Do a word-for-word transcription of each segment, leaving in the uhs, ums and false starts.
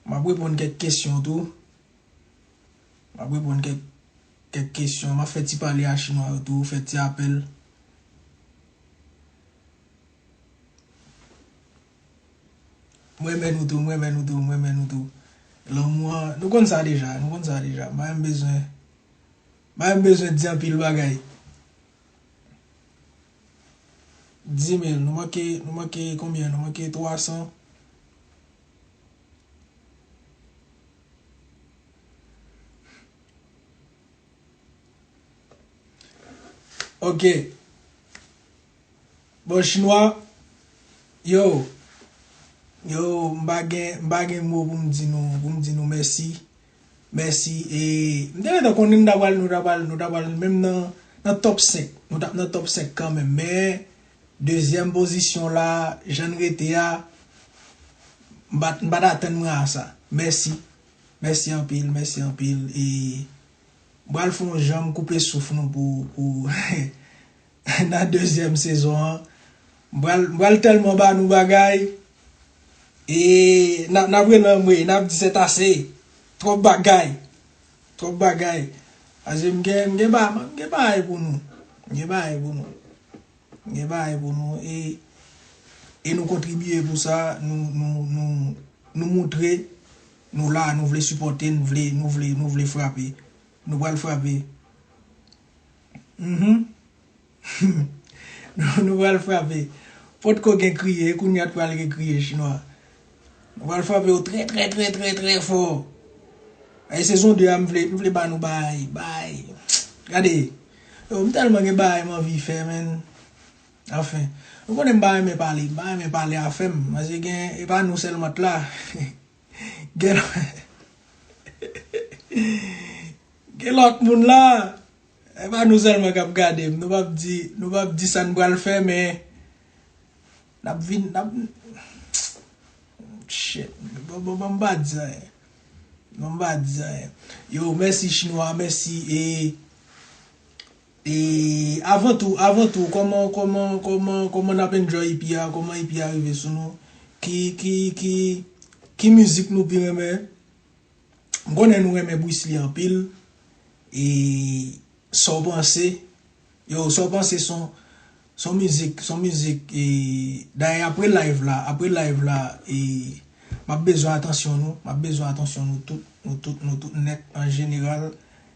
M ap reponn kèk kesyon tou. M ap reponn kèk, kèk kesyon. M ap fè ti pale a chinwa yo tou, fè ti apèl. M renmen nou tou, m renmen nou tou, m renmen nou tou. Lanmou an, nou konn sa deja, nou konn sa deja. M pa menm bezwen, m pa menm bezwen di anpil bagay. Dis mil, nou manke, nou manke konbyen? Nou manke twa san. Ok. Bon, chinwa, yo, yo, m pa gen, m pa gen mo pou m di nou, pou m di nou mèsi. Mèsi. E, m te gentan konnen nou ta pral, nou ta pral, nou ta pral, menm nan, nan top senk. Nou t ap nan top senk kanmenm. Men, dezyèm pozisyon la, jan n rete a, m pa t, m pa t atann mwen a sa. Mèsi. Mèsi anpil, mèsi anpil. E, m pral fè yon jan m koupe souf nou pou, pou, nan dezyèm sezon an. M pral, m pral tèlman ba nou bagay. E n ap, n ap rele anmwe, n ap di c'est assez. Twòp bagay. Twòp bagay. Paske m gen, m gen ba-, m gen bagay pou nou. M gen bagay pou nou. M gen bagay pou nou. E, e nou kontribye pou sa. Nou, nou, nou, nou montre nou la, nou vle sipòte, nou vle, nou vle, nou vle frape. Nou pral frape. Mhm. Nou, nou pral frape. Potko gen kriye, e kounye a t pral gen kriye chinwa. Nou pral frape yo trè, trè, trè, trè, trè fò. Ay, sezon de a, m vle, m vle ba nou bay, bay. Gade. Yo, m tèlman gen bagay m anvi fè, menn. Anfen. Nou konnen m pa renmen pale, m pa renmen pale afè m. Paske gen, e pa nou sèlman t la. Gen, gen lòt moun la. E pa nou sèlman k ap gade m. Nou p ap di, nou p ap di sa n pral fè, men n ap vin, n ap, shit. Bon, bon, bon, m pa di anyen. Bon, m pa di anyen. Yo, mèsi chinwa, mèsi. E, e avan tou, avan tou, kòman, kòman, kòman, kòman n ap enjoy E P a? Kòman E P a rive sou nou? Ki, ki, ki, ki mizik nou pi renmen? M konnen nou renmen Bruce Lee anpil. E sa w panse? Yo, sa w panse son, son mizik, son mizik, e, dayè apre live la, apre live la, e, m ap bezwen atansyon nou, m ap bezwen atansyon nou tout, nou tout, nou tout nèt an jeneral.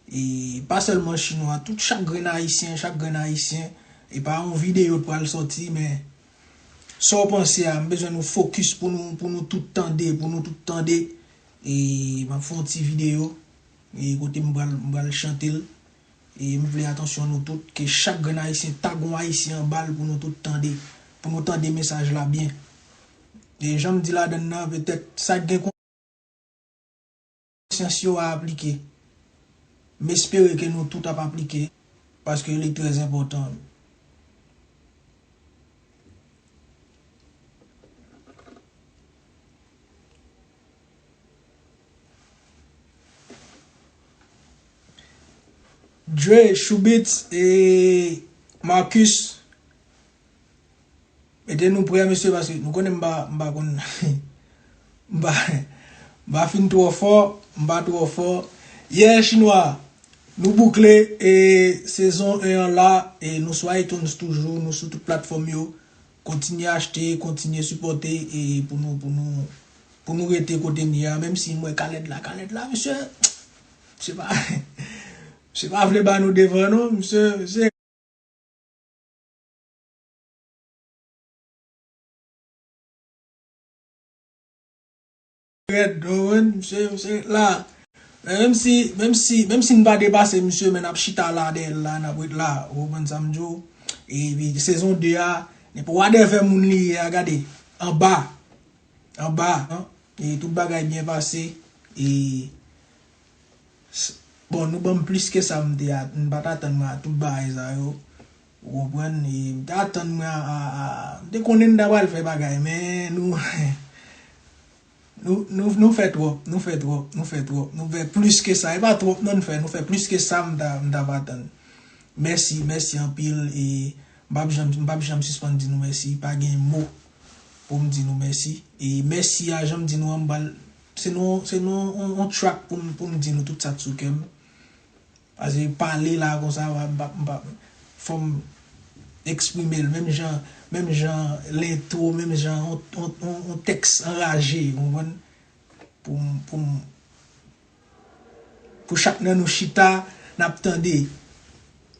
E pa sèlman chinwa, tout chak grenn ayisyen, chak grenn ayisyen. E pa yon videyo t pral sòti, men sa w panse a, m bezwen nou fokis pou nou, pou nou tout tande, pou nou tout tande. E m ap fè yon ti videyo, e kote m pral, m pral chante l. E m vle atansyon nou tout, ke chak grenn ayisyen tag yon ayisyen anba l pou nou tout tande, pou nou tande mesaj la byen. E jan m di ladann nan, petèt sa k gen konsyans yo a aplike. M espere ke nou tout ap aplike, paske li trè enpòtan. Dre, Choubits e Marcus. Mete nou prè, mesye, paske nou konnen m pa, m pa konn, m pa, m pa fin twò fò, m pa twò fò. Yeah, chinwa, nou boukle, e, sezon en an la, e nou sou iTunes toujou, nou sou tout platfòm yo. Kontinye achte, kontinye sipòte, e pou nou, pou nou, pou nou rete kote n ye a, menm si m wè Kalèd la, Kalèd la, mesye, se pa, se pa vle ba nou devan non, mesye, se rèd, ou konprann? Misye, misye la. Men menm si, menm si, menm si n pa depase misye, men n ap chita la dèyè l la, n ap ret la. Ou konprann sa m di w? Epi sezon de a, nenpò whatever moun li ye a, gade, anba. Anba, e tout bagay byen pase. E, s-, bon, nou ban m plis ke sa m te a-, m pa t atann mwen a tout bagay sa yo. Ou konprann? E m te atann mwen a, a, a, m te konnen n ta pral fè bagay, men nou, nou, nou, nou fè twòp, nou fè twòp, nou fè twòp. Nou fè plis ke sa. E pa twòp non n fè, nou fè plis ke sa m ta, m t ap atann. Mèsi, mèsi anpil. E m p ap janm, m p ap janm sispann di nou mèsi. Pa gen mo pou m di nou mèsi. E mèsi a, jan m di nou an, m pral, Se nan, se nan yon, yon track pou m, pou m di nou tout sa k sou kè m. Paske pale la konsa, m pa, m pa, m pa, fò m eksprime l. Menm jan, menm jan lentwo, menm jan yon, yon, yon, yon tèks anraje, ou konprann? Pou m, pou m, pou chak nan nou chita, n ap tande.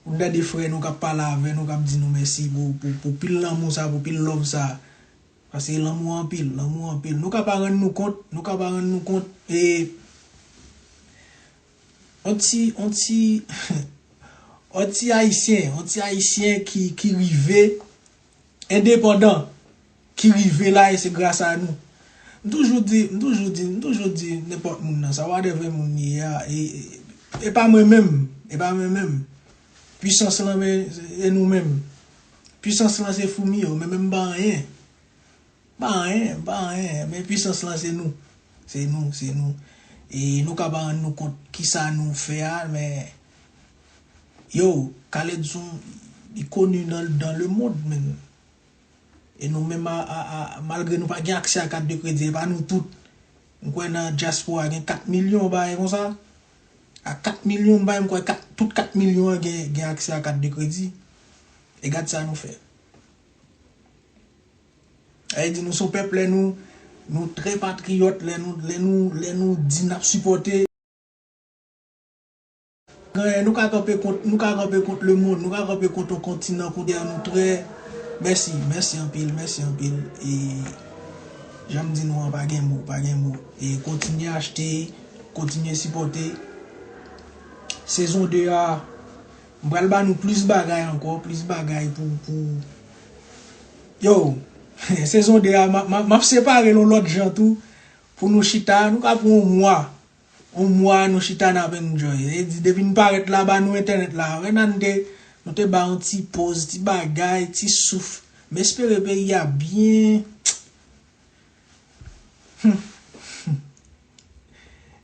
Ou tande frè nou k ap pale avè nou, k ap di nou mèsi pou, pou, pou pil lanmou sa, pou pil love sa. Paske lanmou anpil, lanmou anpil. Nou ka pa rann nou kont, nou ka pa rann nou kont. E, on ti, on ti, on ti Ayisyen, on ti Ayisyen ki, ki rive endepandan, ki rive la, e se gras a nou. M toujou di, m toujou di, m toujou di nenpòt moun nan, sa whatever moun li ye a, e, e, e pa mwen menm, e pa mwen menm. Pwisans lan, men, e nou menm. Pwisans lan se foumi yo, men menm pa anyen. Pa anyen, pa anyen, men pwisans lan se nou. Se nou, se nou. E nou ka pa rann nou kont kisa nou fè a, men yo, Khaled Son, li koni nan, dans le monde, men. E nou menm, a, a, a, malgre nou pa gen aksè a kat de kredi, e pa nou tout. M kwè nan dyaspora gen kat milyon bagay konsa. A kat milyon bagay, m kwè kat, tout kat milyon an gen, gen aksè a kat de kredi. E gad sa nou fè. Sa vle di nou se yon pèp, lè nou, nou trè patriyòt, lè nou, lè nou, lè nou di n ap sipòte. Gen, nou ka kanpe kont, nou ka kanpe kont lemonn, nou ka kanpe kont yon kontinan kote a nou trè. Mèsi, mèsi anpil, mèsi anpil. E jan m di nou an, pa gen mo, pa gen mo. E kontinye achte, kontinye sipòte. Sezon de a, m pral ba nou plis bagay ankò, plis bagay pou, pou, yo, sezon de a, m ap, m ap, m ap separe l yon lòt jan tou, pou nou chita, nou ka pran yon mwa. Yon mwa nou chita n ap enjoy. E di, depi n parèt la, ba nou entènèt la. Wè nan de, nou te ba yon ti poz, ti bagay, ti souf. M espere peyi a byen,